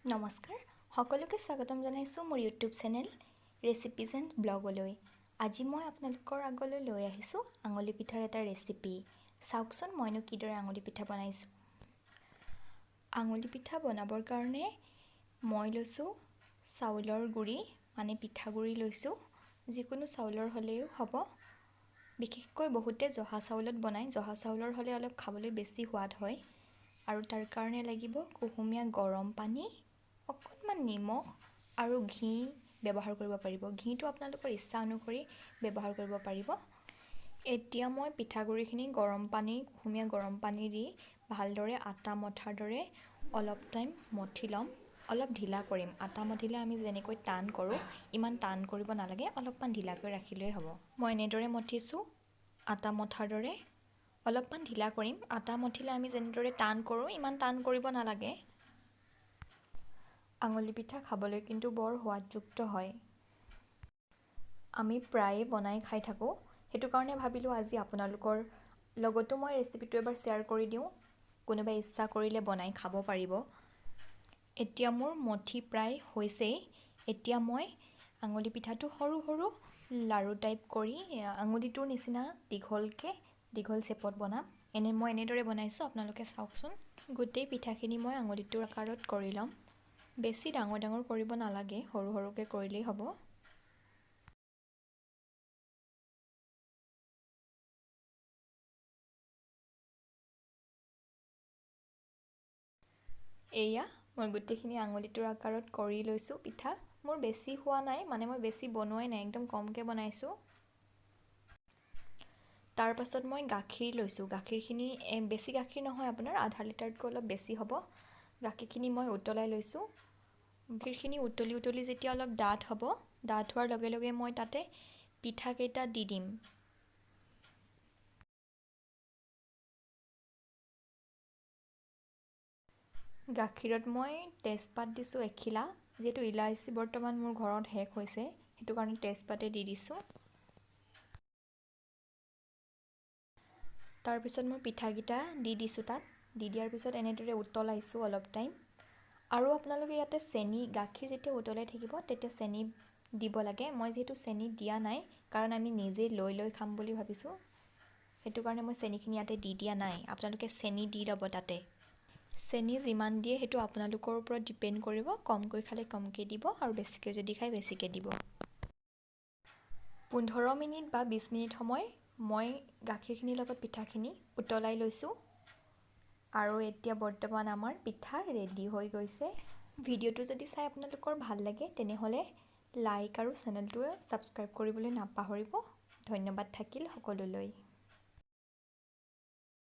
নমস্কাৰ, সকলোকে স্বাগতম জনাইছোঁ মোৰ ইউটিউব চেনেল ৰেচিপিজ এণ্ড ব্লগলৈ। আজি মই আপোনালোকৰ আগলৈ লৈ আহিছোঁ আঙুলি পিঠাৰ এটা ৰেচিপি। চাওকচোন, মইনো কিদৰে আঙুলি পিঠা বনাইছোঁ। আঙুলি পিঠা বনাবৰ কাৰণে মই লৈছোঁ চাউলৰ গুড়ি, মানে পিঠাগুড়ি লৈছোঁ। যিকোনো চাউলৰ হ'লেও হ'ব। বিশেষকৈ বহুতে জহা চাউলত বনায়। জহা চাউলৰ হ'লে অলপ খাবলৈ বেছি সোৱাদ হয়। আৰু তাৰ কাৰণে লাগিব কুহুমীয়া গৰম পানী, অকণমান নিমখ আৰু ঘি ব্যৱহাৰ কৰিব পাৰিব। ঘিটো আপোনালোকৰ ইচ্ছা অনুসৰি ব্যৱহাৰ কৰিব পাৰিব। এতিয়া মই পিঠাগুড়িখিনি গৰম পানী, কুহুমীয়া গৰম পানী দি ভালদৰে আটা মঠাৰ দৰে অলপ টাইম মঠি ল'ম। অলপ ঢিলা কৰিম। আটা মঠিলে আমি যেনেকৈ টান কৰোঁ, ইমান টান কৰিব নালাগে, অলপমান ঢিলাকৈ ৰাখিলেই হ'ব। মই এনেদৰে মঠিছোঁ, আটা মঠাৰ দৰে অলপমান ঢিলা কৰিম। আটা মঠিলে আমি যেনেদৰে টান কৰোঁ, ইমান টান কৰিব নালাগে। আঙুলি পিঠা খাবলৈ কিন্তু বৰ সোৱাদযুক্ত হয়। আমি প্ৰায়ে বনাই খাই থাকোঁ, সেইটো কাৰণে ভাবিলোঁ আজি আপোনালোকৰ লগতো মই ৰেচিপিটো এবাৰ শ্বেয়াৰ কৰি দিওঁ। কোনোবাই ইচ্ছা কৰিলে বনাই খাব পাৰিব। এতিয়া মোৰ মঠি প্ৰায় হৈছেই। এতিয়া মই আঙুলি পিঠাটো সৰু সৰু লাৰু টাইপ কৰি আঙুলিটোৰ নিচিনা দীঘলকৈ, দীঘল চেপত বনাম। মই এনেদৰে বনাইছোঁ, আপোনালোকে চাওকচোন। গোটেই পিঠাখিনি মই আঙুলিটোৰ আকাৰত কৰি ল'ম। বেছি ডাঙৰ ডাঙৰ কৰিব নালাগে, সৰু সৰুকৈ কৰিলেই হ'ব। এয়া মই গোটেইখিনি আঙুলিটোৰ আকাৰত কৰি লৈছোঁ পিঠা। মোৰ বেছি হোৱা নাই, মানে মই বেছি বনোৱাই নাই, একদম কমকৈ বনাইছোঁ। তাৰপাছত মই গাখীৰ লৈছোঁ। গাখীৰখিনি বেছি গাখীৰ নহয়, আপোনাৰ আধা লিটাৰতকৈ অলপ বেছি হ'ব। গাখীৰখিনি মই উতলাই লৈছোঁ। গাখীৰখিনি উতলি উতলি যেতিয়া অলপ ডাঠ হ'ব, ডাঠ হোৱাৰ লগে লগে মই তাতে পিঠাকেইটা দি দিম। গাখীৰত মই তেজপাত দিছোঁ এখিলা। যিহেতু ইলাচি বৰ্তমান মোৰ ঘৰত শেষ হৈছে, সেইটো কাৰণে তেজপাতে দি দিছোঁ। তাৰপিছত মই পিঠাকেইটা দি দিছোঁ তাত। দি দিয়াৰ পিছত এনেদৰে উতলাইছোঁ অলপ টাইম। আৰু আপোনালোকে ইয়াতে চেনি, গাখীৰ যেতিয়া উতলাই থাকিব তেতিয়া চেনি দিব লাগে। মই যিহেতু চেনি দিয়া নাই, কাৰণ আমি নিজে লৈ লৈ খাম বুলি ভাবিছোঁ, সেইটো কাৰণে মই চেনিখিনি ইয়াতে দি দিয়া নাই। আপোনালোকে চেনি দি ল'ব তাতে। চেনি যিমান দিয়ে সেইটো আপোনালোকৰ ওপৰত ডিপেণ্ড কৰিব। কমকৈ খালে কমকৈ দিব আৰু বেছিকৈ যদি খায় বেছিকৈ দিব। 15 মিনিট বা 20 মিনিট সময় মই গাখীৰখিনিৰ লগত পিঠাখিনি উতলাই লৈছোঁ। আৰু এতিয়া বৰ্তমান আমাৰ পিঠা ৰেডি হৈ গৈছে। ভিডিঅ'টো যদি চাই আপোনালোকৰ ভাল লাগে, তেনেহ'লে লাইক আৰু চেনেলটো ছাবস্ক্ৰাইব কৰিবলৈ নাপাহৰিব। ধন্যবাদ থাকিল সকলোলৈ।